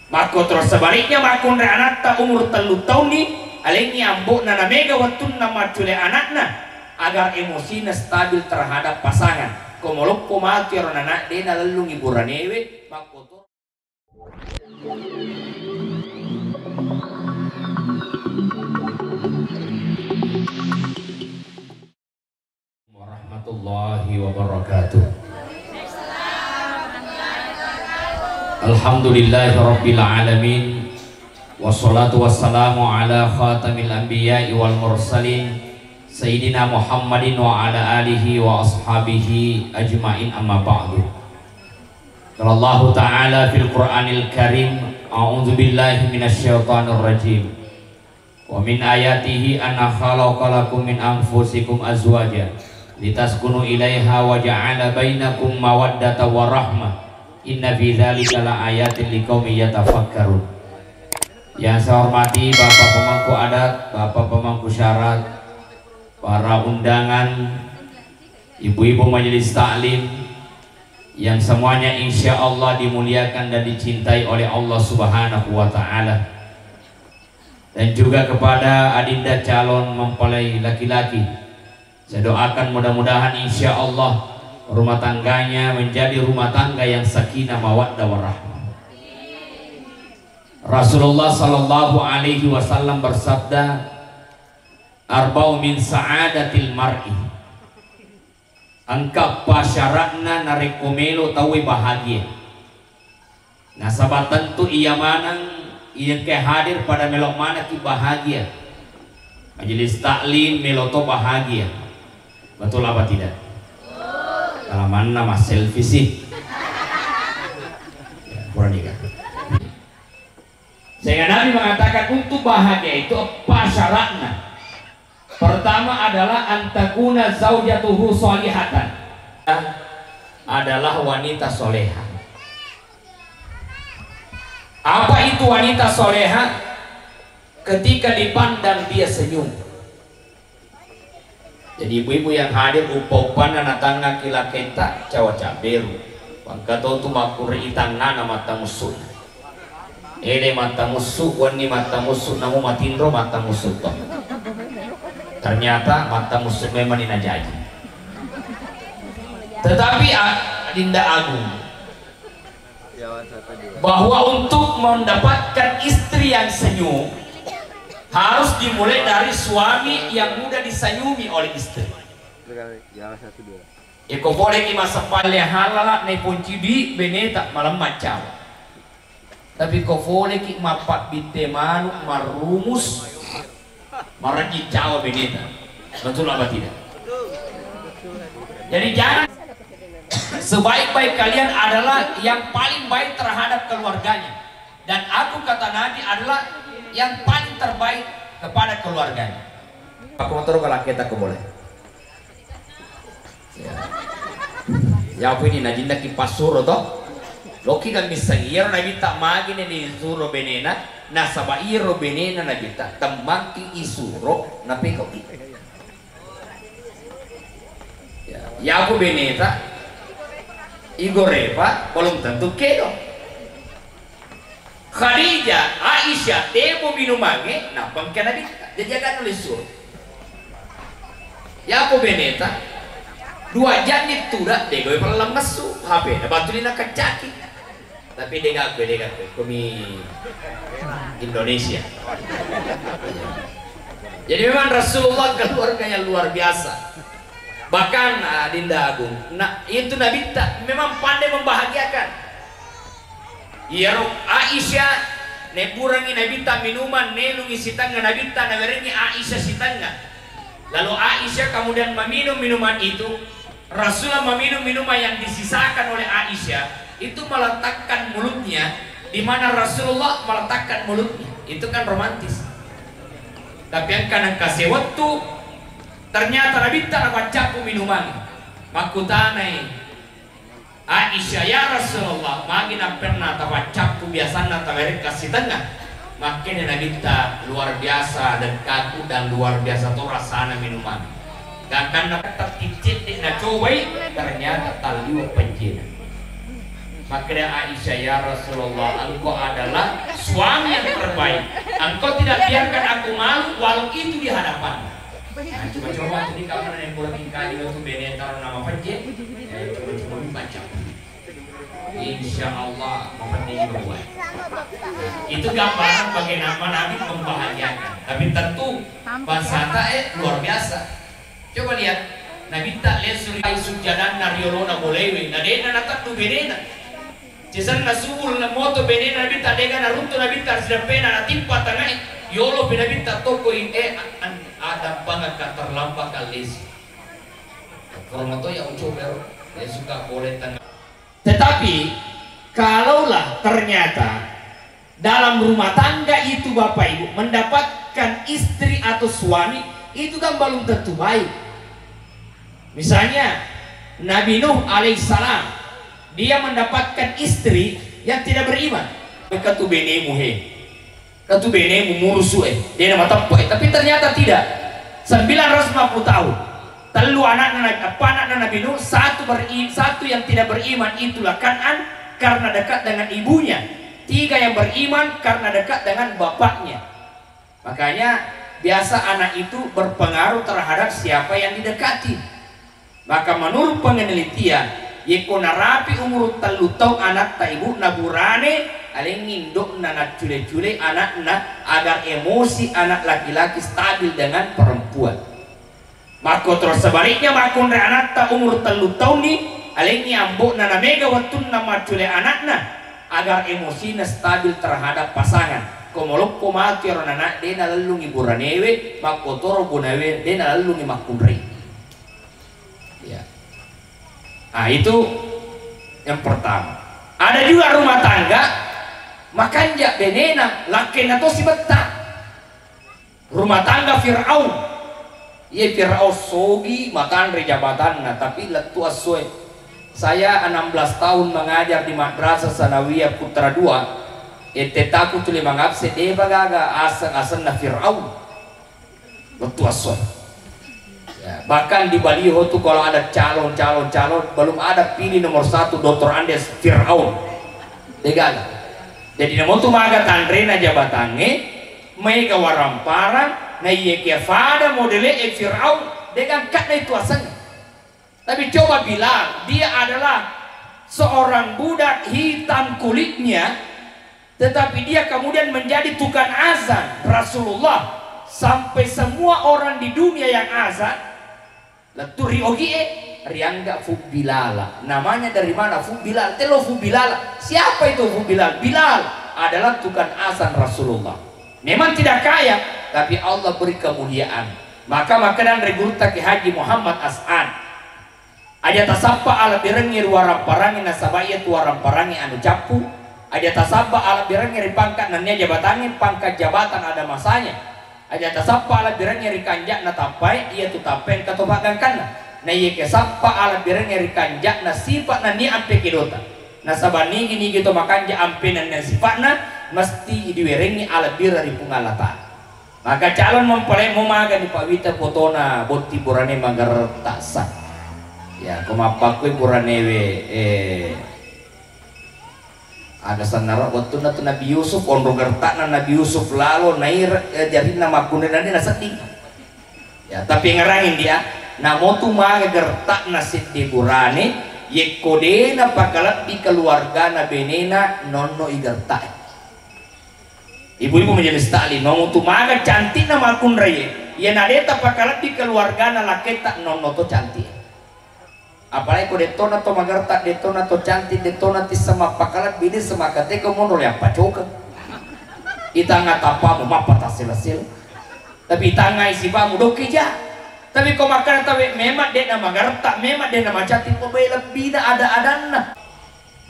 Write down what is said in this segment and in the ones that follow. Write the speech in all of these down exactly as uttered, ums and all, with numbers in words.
Makkotoro sebaliknya, makkunrai anatta umur tellu taunni, alengngi ambo'na namega wettunna maccule anakna agar emosina stabil terhadap pasangan. Ko maloppo matu ero nanak de nalellungi buranewe, makkotoro warahmatullahi wabarakatuh. Alhamdulillahirabbil alamin. Wassalatu wassalamu ala khatamil anbiya'i wal mursalin, Sayyidina Muhammadin wa ala alihi wa ashabihi ajma'in, amma ba'du. Qala Allahu ta'ala fil Qur'anil Karim, a'udzu billahi minasy syaithanir rajim. Wa min ayatihi anna khalaqa lakum min anfusikum azwaja litaskunu ilaiha wa ja'ala bainakum mawaddata wa rahmah. Inna fi dzalika la ayatin liqaumin yatafakkarun. Yang saya hormati Bapak Pemangku Adat, Bapak Pemangku Syarat, para undangan, ibu-ibu majelis taklim, yang semuanya insya Allah dimuliakan dan dicintai oleh Allah Subhanahu wa Ta'ala, dan juga kepada adinda calon mempelai laki-laki. Saya doakan mudah-mudahan insya Allah rumah tangganya menjadi rumah tangga yang sakinah mawaddah warahmah. Rasulullah sallallahu alaihi wasallam bersabda, "Arba'u min sa'adatil mar'i." Engka eppa syaratna narekko melo tauwe bahagia. Nasaba tentu iya maneng iya engka hadir pada melo manekki bahagia. Majelis taklim melo to bahagia. Betul apa tidak? Kalau manna mas selfie sih. Ya, pura nikah. Sehingga Nabi mengatakan untuk bahagia itu eppa syaratna. Pertama adalah antakuna zaujatuhu salihatan. Adalah wanita soleha. Apa itu wanita soleha? Ketika dipandang dia senyum. Jadi ibu-ibu yang hadir, uppa-uppanna natangngaki laketta, cawa cabberu. Pangka to tu makkure itangngana mattamussu. Ele mattamussu, wenni mattamussu, namu matinro mattamussu to. Ternyata mattamussu memang ni najaji. Tetapi, a-, Dinda Agung, bahwa untuk mendapatkan istri yang senyum harus dimulai dari suami yang mudah disenyumi oleh istri. Iko poleki massappalle halala naiponcidi beneta malemma cawa. Tapi ko poleki mappabbitte manuk marrumus, marejji cawa beneta. Betul apa tidak? Jadi jangan, sebaik-baik kalian adalah yang paling baik terhadap keluarganya. Dan aku, kata Nabi, adalah yang paling terbaik kepada keluarganya. Aku motor kalau kita boleh. Ya. Ya apa ini najinna ki pasuro to? Loki kan bisa iyaro nabitta magine disuro benena, nasaba iyaro benena nabitta temmangki isuro napekauki. Ya, ya apa beneta igorepa belum tentu kedo. Khadijah, Aisyah, tebo minumangnge, nappa engka Nabitta. Jadi aga nulle suro. Yako beneta, dua janni tuda, dego pella messu, H P na batuli nakaccaki. Tapi dega aku, dega aku, kumi Indonesia. Jadi memang Rasulullah keluarga yang luar biasa. Bahkan, ah, Dinda Agung, nah, itu Nabitta memang pandai membahagiakan. Iyaro Aisyah, neburangi Nabitta minuman, nelungi sitengnga Nabitta, nawerengi Aisyah sitengnga. Lalu Aisyah kemudian meminum minuman itu. Rasulullah meminum minuman yang disisakan oleh Aisyah, itu meletakkan mulutnya di mana Rasulullah meletakkan mulutnya. Itu kan romantis. Tapi engka nengka sewettu, ternyata Nabitta napaccappu minuman. Makkutanai Aisyah, "Ya Rasulullah, magi nappenna tapaccappu biasanna tawerekka sitengnga?" Makkeda Nabitta, "Luar biasa dekkaku dan luar biasa to rasana minuman." Gangkanna tetticcedde nacobai, ternyata talliwa pencena. Makkeda Aisyah, "Ya Rasulullah, engkau adalah suami yang terbaik. Engkau tidak biarkan aku malu walau itu di hadapan." Nah, coba-coba tadi kamu yang kurang tingkah itu bene taruh nama pejje. Ya, coba-coba baca. Insya Allah, mau penting juga buat. Itu gambaran bagaimana Nabi membahagiakan. Tapi tentu bahasa eh luar biasa. Coba lihat, Nabitta lesu ri sujjadanna riolona bolewe, na de'na nateddu benena. Sisenna subuh na moto benena Nabitta, dega naruntu Nabitta ri sideppena, natimpa tangai, yolo pi Nabitta tokoi, eh, an-, adampangakka terlambat kallesi. Pura mato ya ucok ero, ya suka boleh tengah. Tetapi, kalaulah ternyata dalam rumah tangga itu, Bapak Ibu, mendapatkan istri atau suami, itu kan belum tentu baik. Misalnya, Nabi Nuh alaihissalam, dia mendapatkan istri yang tidak beriman. Katu benemu he, katu benemu murusu eh, dia nama teppo eh. Tapi ternyata tidak. Sembilan ratus lima puluh tahun. Tellu anakna Nabi, apa anakna Nabi Nuh, satu beri-, satu yang tidak beriman, itulah Kan'an, karena dekat dengan ibunya. Tiga yang beriman karena dekat dengan bapaknya. Makanya, biasa anak itu berpengaruh terhadap siapa yang didekati. Maka, menurut penelitian, yekko narapi umur tellu taung anatta ibu'na burane, alengngi indo'na naccule-cule anakna agar emosi anak laki-laki stabil dengan perempuan. Makkotoro sebaliknya, makkunrai anatta umur tellu taunni, alengngi ambo'na namega wettunna maccule anakna, agar emosina stabil terhadap pasangan. Ko maloppo matu ero anak, de nalellungi buranewe, makkotoro bunawe, de nalellungi makkunrai. Ya. Nah, itu yang pertama. Ada juga rumah tangga, makanja benena, lakkenna to sibetta. Rumah tangga Fir'aun. Iye Fir'aun sogi matanre jabatanna, tapi lettu essoe. Saya enam belas tahun mengajar di Madrasah Sanawiyah Putra dua, ette taku tuli mangabsen, depa gaga aseng-asenna Fir'aun. Lettu essoe. Ya, bahkan di baliho tu kalau ada calon, calon, calon, belum ada pilih nomor satu Doktor Andes, Fir'aun. De gaga. Jadi namo tu maga tanrena jabatangnge, maega waramparang, na iye kia fada modele e Fir'aun, de gangka na itu aseng. Tapi coba Bilal, dia adalah seorang budak hitam kulitnya, tetapi dia kemudian menjadi tukang azan Rasulullah, sampai semua orang di dunia yang azan, lettu ri ogie, riangga Fu Bilala. Namanya dari mana Fu Bilal? Telo Fu Bilala. Siapa itu Fu Bilal? Bilal adalah tukang azan Rasulullah. Memang tidak kaya, tapi Allah beri kemuliaan. Maka makkeda anre gurutta Kiai Haji Muhammad As'ad. Aja tasappa alebbirengnge ri waramparangnge nasaba iya tu waramparangnge anu cappu. Aja tasabba alebbirengnge ri pangka nennia jabatangnge, pangka jabatan ada masanya. Aja tasappa alebbirengnge ri kanja'na tappae, iya tu tappae engka to paggangkanna. Na iye ke sappa alebbirengnge ri kanja'na sipa nennia ampe kedota. Nasaba nigi-nigi to makanja ampe nennia sipa'na, mesti diwerengngi alebbireng ri Puang Allah Ta'ala. Maka calon mempelai mo magani Pak Wita fotona botti burane magerta sa. Ya, ko mappakkoi buranewe, eh, aga sennaro wettunna tu Nabi Yusuf, onro gerta'na Nabi Yusuf lalo nair, eh, jarinna makkunrai nani nasedding. Ya, tapi ngerangin dia, namo tu maga gerta'na sedde burane, yekko de napakalebbi keluargana benena, nonno i gerta'e. Ibu-ibu majelis taklim, namo tu maga cantikna makkunraie, iya na de tapakalebbi keluargana lakketta, nonno to cantik. Apalagi ko dettona to magerta, dettona to cantik, dettona tissa mappakalebbi, de semakateko monro le appacokeng. Itangnga tappamu mappa tassela-sela. Tapi itangngai sipamu dokke ja. Tapi ko makkeda tawe memang de na magerta, memang de na macantik, ko bae lebbina ada-adanna.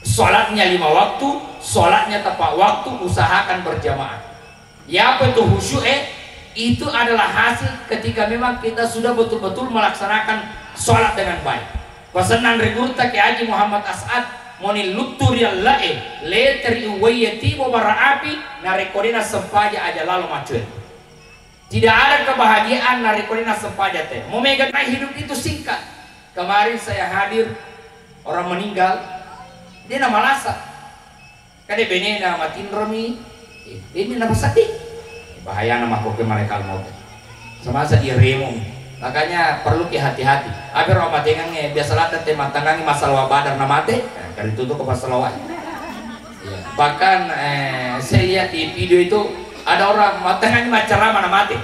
Sholatnya lima waktu, sholatnya tepat waktu, usahakan berjamaah. Ya, apa itu khusyuk, eh? Itu adalah hasil ketika memang kita sudah betul-betul melaksanakan sholat dengan baik. Pasennan ri gurutta Kiai Haji Muhammad As'ad, moni luttu ri allae, lete ri uwaiye tibo bara api, narekko de nassempaja aja lalo maccoe. Tidak ada kebahagiaan narekko de nassempaja te. Mau mega naik, hidup itu singkat. Kemarin saya hadir orang meninggal, Dia namalasa. Kade benena matinromi, eh, ini napaseddi. Bahayana makkokkoe malaikat maut. Semasa dia remo. Makanya perlu ki hati-hati. Abe ro matengangnge, biasa ladde te mattengangngi massalawa Badar na mate. Nah, kali itu tuh ke massalawa. Iya. Bahkan, eh, saya lihat di video itu ada orang mattengangngi maccarama na mate.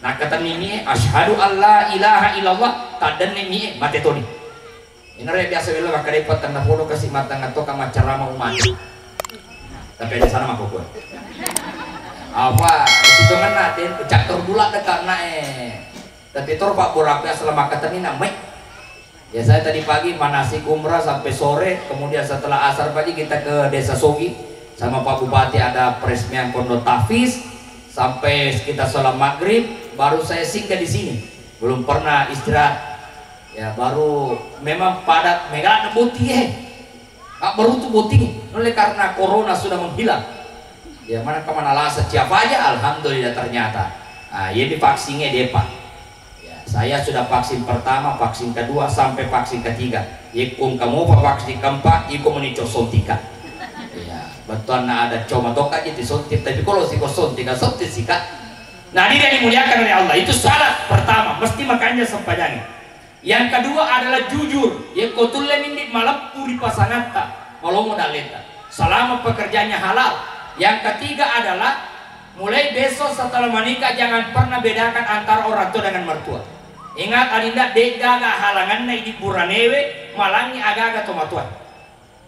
Nakkatenni mie, "Asyhadu alla ilaha illallah," taddenni mie, mate toni. Inaro biasa welo makkeda, "Pattenna podo kasi mattengnga to ka maccarama umat." Tapi ada sana makkokkoe. Apa sitongenna ten caktor bulat dekat nae. Tapi toro pabbura aku asal makkatenni namai. Ya, saya tadi pagi manasik umrah sampai sore, kemudian setelah asar pagi kita ke Desa Sogi sama Pak Bupati, ada peresmian pondok tahfiz, sampai kita sholat maghrib, baru saya singgah di sini. Belum pernah istirahat. Ya, baru memang padat, mega ada boti, eh. Pak, baru tuh boti nih. Oleh karena corona sudah menghilang. Ya, mana kemana lasa siapa aja, alhamdulillah ternyata. Ah, ya, di vaksinnya dia, Pak. Ya, saya sudah vaksin pertama, vaksin kedua, sampai vaksin ketiga. Ikung kamu pak vaksin keempat, ikung menicok suntikan. Ya, betuanna ada coma toka aja disuntik, tapi kalau si kau suntik, suntik sih, Kak. Nah, ini yang dimuliakan oleh Allah. Itu syarat pertama, mesti makanya sempajangi. Yang kedua adalah jujur. Yekko tulle mindi maleppu ri pasangatta, malomo dalleta. Selama pekerjaannya halal. Yang ketiga adalah mulai besok setelah menikah jangan pernah bedakan antara orang tua dengan mertua. Ingat adinda, de'gaga halanganna idi buranewe malangi agaga tomatoa.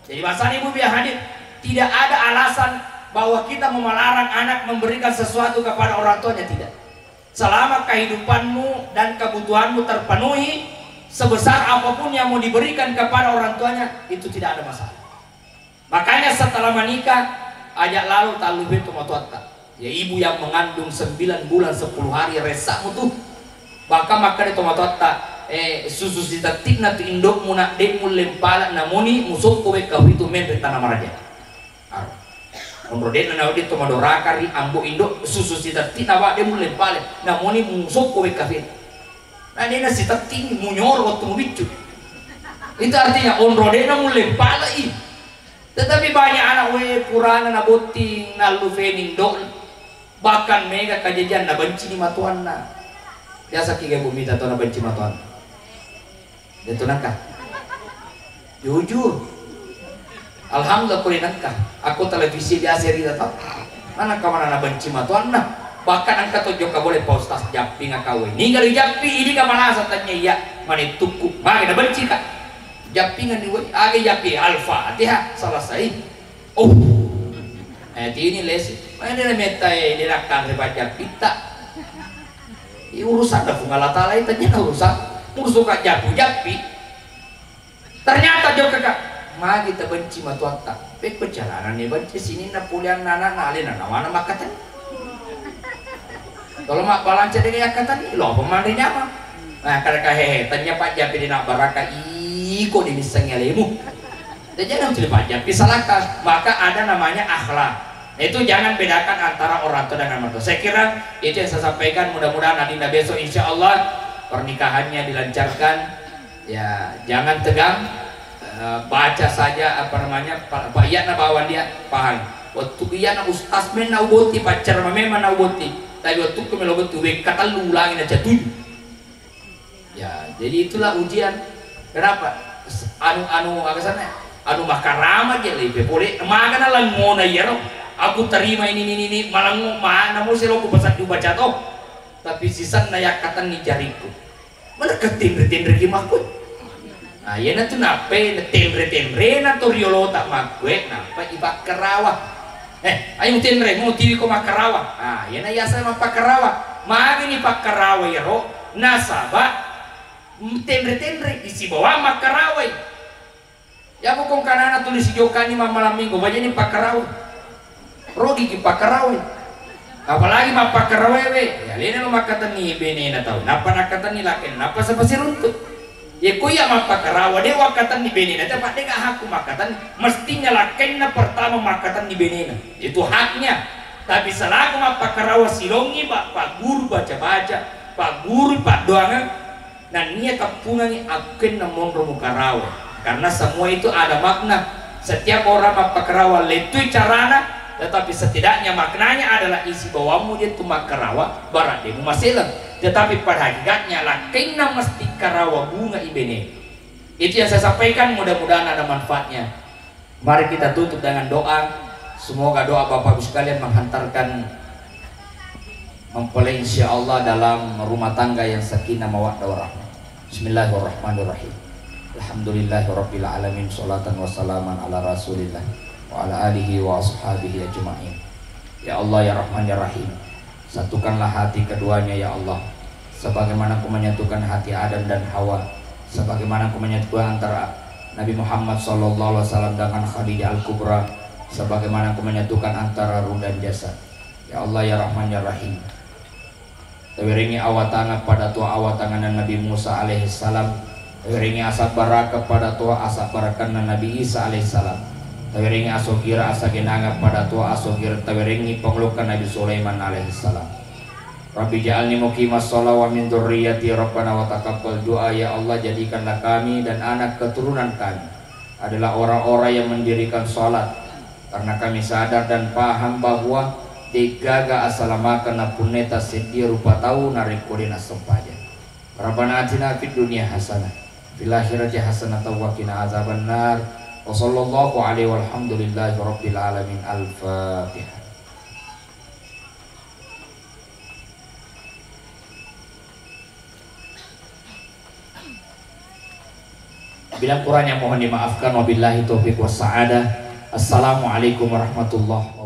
Jadi bahasanya ibu biar hadir, tidak ada alasan bahwa kita mau melarang anak memberikan sesuatu kepada orang tuanya, tidak. Selama kehidupanmu dan kebutuhanmu terpenuhi, sebesar apapun yang mau diberikan kepada orang tuanya, itu tidak ada masalah. Makanya setelah menikah, aja lalu talu beto matuatta. Ya, ibu yang mengandung sembilan bulan sepuluh hari resakmu tuh. Bahkan makkeda tomatoatta, eh, susu sitetti'na tu indokmu nak de mulle mpala namoni musokko wekka fitu menre tanah maraja. Aro. Onro de'na nawedding to madoraka ri ambo indo susu sitetti'na wa de mulle mpale namoni musokko wekka fitu. Nah, de'na sitetti'ni munyoro wettu mubiccu. Itu artinya onro de'na mulle mpalai. Tetapi banyak anak we purana nabotting nallu fening do. Bahkan mega kajajian nabenci ni matuanna. Biasa ki gabung mita to nabenci matuanna. Itu nangka. Jujur. Alhamdulillah kuli nangka. Aku televisi biasa rita to. Mana kamana nabenci matuanna. Bahkan angka to jokka boleh Pak Ustaz japping akawe. Niga li jappi ini ka malasa tanya iya. Mane tukku. Mage nabenci ka. Jappingan ni woi. Age jappi Al-Fatihah selesai. Oh. Eh, tini lesi. Mana dia metta eh, dia nakkan ri pajjappitta. Ini urusan dah Puang Allah Ta'ala itu aja urusan. Urusan kak japu jappi. Ternyata jokka kak. Magi tabenci matuatta. Pekko carana ni benci sininna pulianna anak alena nawana makkatani. Tolo mabbalanca dega yakkatani. Lo pemanri nyama. Nah, kada kahehe. Tanya pajjapi di nak baraka. Iko dimissengi alemu. Dan jangan cili pajak, pisalakan. Maka ada namanya akhlak. Itu jangan bedakan antara orang tua dengan mertua. Saya kira itu yang saya sampaikan. Mudah-mudahan adinda besok insya Allah pernikahannya dilancarkan. Ya, jangan tegang. Eh, baca saja apa namanya, Pak, Pak Iyana bawa dia paham. Waktu Iyana ustaz menna uboti, pacar memang na uboti. Tapi waktu ku melo betul, wekka tellu ulangi na catuju. Ya, jadi itulah ujian. Kenapa? S-, anu, anu, apa sana? Anu makarama je lepe pole. Magana langona iyaro. Aku terima ini, ini, ini, malango mana mo selo ku pesan dibaca to. Tapi sisanna yakkatenni jariku. Mana ketinre-tinre ki makku. Nah, iyana tu nape tenre-tenre na to riolo tak makku, eh, napa ibakkarawa. Eh, ayo tenre, mau tiwi ko makkarawa. Ah, iyana yasa mappakarawa. Magini pakkarawa iyaro, nasaba, mm, tenre-tenre, isibawa makkarawai. Yako kong kanana tulis jokani mammalam minggu, bajani pakkarawa. Rogi ki pakkarawa. Apalagi mappakkarawai we, ya lena lo makkatenni benena tau. Nappa nakkatenni laken, nappa sepasiruntu. Yekko iya mappakarawa, de wakkatenni benena, tepat de hakku makkatenni. Mestinya lakenna pertama makkatenni benena. Itu haknya. Tapi selaku mappakarawa silongi, Pak, Pak Guru baca-baca, Pak Guru paddoangan, nennia teppungangi akkenna monro mukarawa. Karena semua itu ada makna. Setiap orang mappakarawa lettui carana, tetapi setidaknya maknanya adalah isi bawammu dia tu makkarawa, barang demu maseleng. Tetapi pada hakikatnya lakkainna mesti karawa bunga ibene. Itu yang saya sampaikan, mudah-mudahan ada manfaatnya. Mari kita tutup dengan doa. Semoga doa Bapak Ibu sekalian menghantarkan mempelai insya Allah dalam rumah tangga yang sakinah mawaddah warahmah. Bismillahirrahmanirrahim. Alhamdulillahirabbil alamin, salatan wassalaman ala Rasulillah wa ala alihi wa ashabihi ajmain. Ya Allah, ya Rahman, ya Rahim, satukanlah hati keduanya, ya Allah, sebagaimana Kau menyatukan hati Adam dan Hawa, sebagaimana Kau menyatukan antara Nabi Muhammad sallallahu alaihi wasallam dengan Khadijah Al-Kubra, sebagaimana Kau menyatukan antara ruh dan jasad. Ya Allah, ya Rahman, ya Rahim, tawerengngi awatangeng pada toa awatangenna Nabi Musa alaihissalam, tawerengngi asabbaraka pada toa asabbarakanna Nabi Isa alaihissalam, tawerengngi asogira asagenangeng pada toa asogira tawerengngi pangulukka Nabi Sulaiman alaihissalam. Rabbi ja'alni muqimas shalah wa min dzurriyyati, Rabbana wa taqabbal du'a. Ya Allah, jadikanlah kami dan anak keturunan kami adalah orang-orang yang mendirikan salat, karena kami sadar dan paham bahwa degaga asalamakenna punneta seddi rupa tau narekko de nassempajang. Rabbana atina fid dunya hasanah, fil akhirati hasanah wa qina azabannar. Wa sallallahu alaihi walhamdulillahi rabbil alamin. Al-Fatihah. Bila kurangnya mohon dimaafkan. Wabillahi taufiq wassa'adah. Assalamualaikum warahmatullahi wabarakatuh.